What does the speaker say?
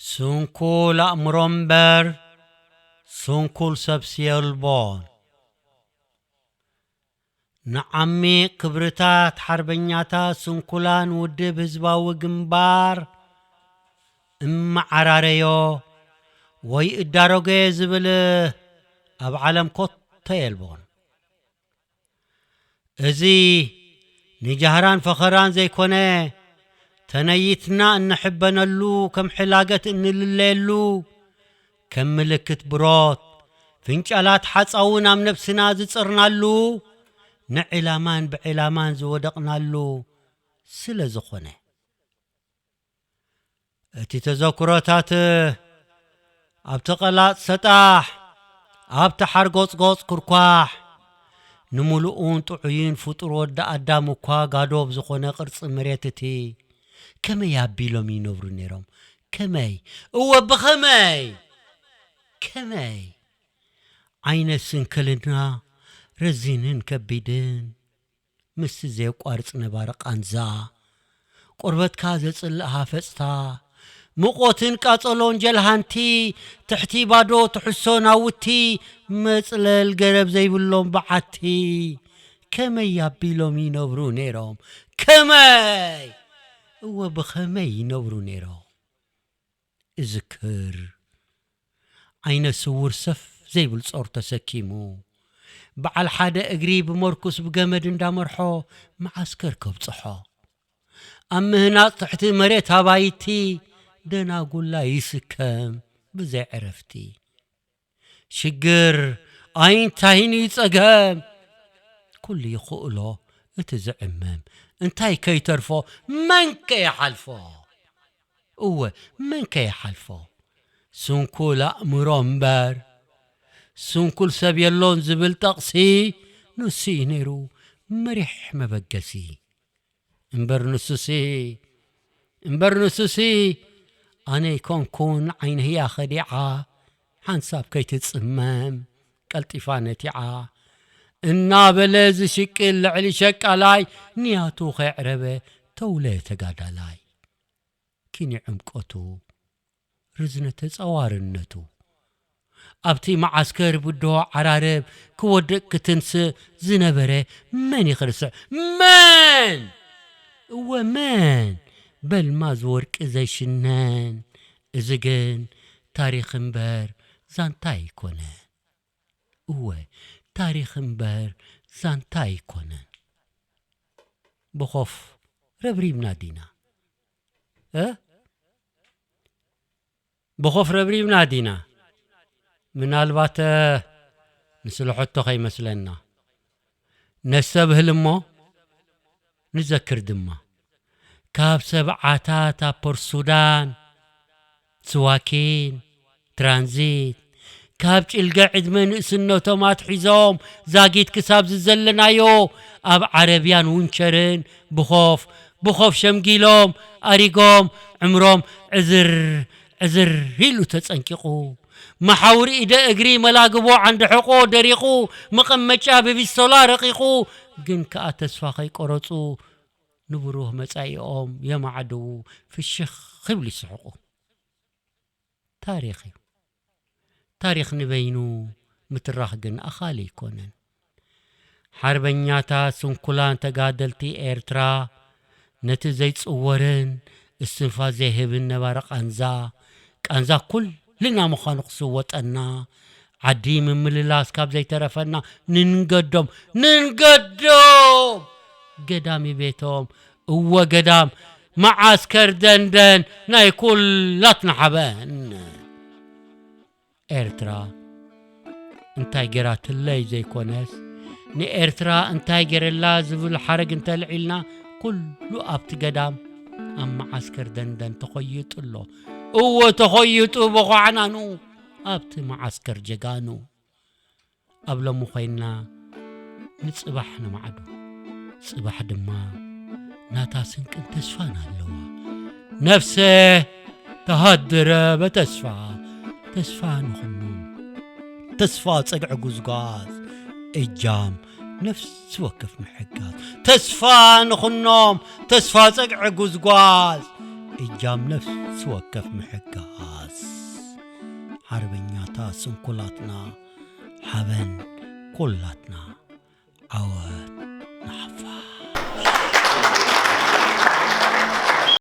ስንኩል ኣእምሮ እምበር ስንኩል ሰብሲ የልቦን። ንዓሚቕ ክብርታት ሓርበኛታት ስንኩላን ውድብ ህዝባዊ ግንባር እመዓራረዮ ወይ እዳረጎየ ዝብል ኣብ ዓለም ኮቶ የልቦን። እዚ ንጃህራን ፈኸራን ዘይኮነ፣ ተነይትና እንሕበነሉ፣ ከም ሕላገት እንልለየሉ፣ ከም ምልክት ብሮት፣ ፍንጫላት ሓጻውን ኣብ ነብስና ዝጸርናሉ፣ ንዕላማን ብዕላማን ዝወደቕናሉ ስለ ዝኾነ። እቲ ተዘክሮታት ኣብቲ ቀላጥ ሰጣሕ፣ ኣብቲ ሓርጎጽጎጽ ኩርኳሕ፣ ንምሉኡን ጥዑይን ፍጡር ወዲ ኣዳም እኳ ጋዶብ ዝኾነ ቅርጺ መሬት እቲ፣ ከመይ ኣቢሎም ይነብሩ ነይሮም? ከመይ? እወ፣ ብኸመይ? ከመይ? ዓይነት ስንክልና ረዚንን ከቢድን፣ ምስቲ ዘየቋርጽ ነባሪ ቃንዛ፣ ቆርበትካ ዘጽልእ ሃፈጽታ፣ ምቖትን ቃጸሎን ጀልሃንቲ፣ ትሕቲ ባዶ ትሕሶ ናውቲ፣ መጽለል ገረብ ዘይብሎም በዓቲ፣ ከመይ ኣቢሎም ይነብሩ ነይሮም? ከመይ? እወ፣ ብኸመይ ይነብሩ ነይሮም? እዝክር፣ ዓይነ ስውር ሰፍ ዘይብል ጾር ተሰኪሙ፣ በዓል ሓደ እግሪ ብመርኩስ ብገመድ እንዳመርሖ መዓስከር ከብጽሖ። ኣብ ምህናጽ ትሕቲ መሬት ኣባይቲ ደናጉላ ይስከም ብዘይ ዕረፍቲ። ሽግር ኣይንታይን እዩ ጸገም፣ ኩሉ ይኽእሎ እቲ ዝዕመም። እንታይ ከይተርፎ፣ መን ከይሓልፎ? እወ፣ መን ከይሓልፎ? ስንኩል ኣእምሮ እምበር፣ ስንኩል ሰብ የሎን ዝብል ጠቕሲ፣ ንሱ እዩ ነይሩ መሪሕ መበገሲ። እምበር ንሱሲ፣ እምበር ንሱሲ፣ ኣነ ኣይኮንኩን ዓይነያ ኸዲዓ፣ ሓንሳብ ከይትጽመም ቀልጢፋ ነቲዓ። እናበለ ዝሽቅል ልዕሊ ሸቃላይ፣ ንያቱ ከይዕረበ ተውለ ተጋዳላይ። ኪኒ ዕምቆቱ፣ ርዝነ ተጻዋርነቱ። ኣብቲ መዓስከር ብድሆ ዓራርብ ክወድቕ ክትንስእ ዝነበረ መን እዩ ክርስዕ? መን? እወ መን? በልማዝ ወርቂ ዘይሽነን። እዚ ግን ታሪኽ እምበር ዛንታ ኣይኮነን። እወ ታሪኽ እምበር ዛንታ ኣይኮነን። ብኾፍ ረብሪብና ዲና? እ? ብኾፍ ረብሪብና ዲና? ምናልባት፣ እ፣ ንስለ ሕቶ ከይመስለና። ነስተብህል እሞ ንዘክር ድማ። ካብ ሰብዓታት ኣብ ፖርት ሱዳን፣ ስዋኪን፣ ትራንዚት፣ ካብ ጭልገ ዕድመ ንእስነቶም ኣትሒዞም ዛጊት ክሳብ ዝዘለናዮ ኣብ ዓረብያን ውንቸርን ብኾፍ፣ ብኾፍ ሸምጊሎም፣ ኣሪጎም፣ ዕምሮም ዕዝር፣ ዕዝር ኢሉ ተጸንቂቑ። መሓውር ኢደ እግሪ መላግቦ ዓንዲ ሕቖ ደሪቑ፣ መቐመጫ ብቢስቶላ ረቒቑ፣ ግን ከኣ ተስፋ ከይቆረጹ ንብሩህ መጻኢኦም የማዕድዉ፣ ፍሽኽ ክብሉ ይስሕቑ። ታሪኽ እዩ። ታሪኽ ንበይኑ ምትራኽ ግን ኣኻሊ ኣይኮነን። ሓርበኛታት ስንኩላን ተጋደልቲ ኤርትራ ነቲ ዘይጽወርን እስትንፋስ ዘይህብን ነባሪ ቃንዛ፣ ቃንዛ ኩልና ምዃኑ ክስወጠና፣ ዓዲ ምምልላስ ካብ ዘይተረፈና፣ ንንገዶም፣ ንንገዶም! ገዳም ቤቶም፣ እወ ገዳም፣ መዓስከር ደንደን ናይ ኩላትና ሓበን። ኤርትራ እንታይ ጌራትለይ ዘይኮነስ፣ ንኤርትራ እንታይ ጌረላ ዝብል ሓረግ እንተልዒልና፣ ኩሉ ኣብቲ ገዳም ኣብ መዓስከር ደንደን ተኾይጡ ኣሎ። እወ ተኾይጡ ብዃዕናኑ ኣብቲ መዓስከር ጀጋኑ። ኣብ ሎሚ ኮይንና ንጽባሕ ንማዕዱ። ጽባሕ ድማ ናታ ስንቅን ተስፋን ኣለዋ። ነፍሰ ተሃድረ በተስፋ፣ ተስፋ ንኹኑ፣ ተስፋ ጸግዒ ጉዝጓዝ፣ እጃም ነፍሲ ወከፍ ምሕጋዝ። ተስፋ ንኹኖም፣ ተስፋ ጸግዒ ጉዝጓዝ፣ እጃም ነፍሲ ወከፍ ምሕጋዝ። ሓርበኛታት ስንኩላትና ሓበን ኩላትና ዓወት።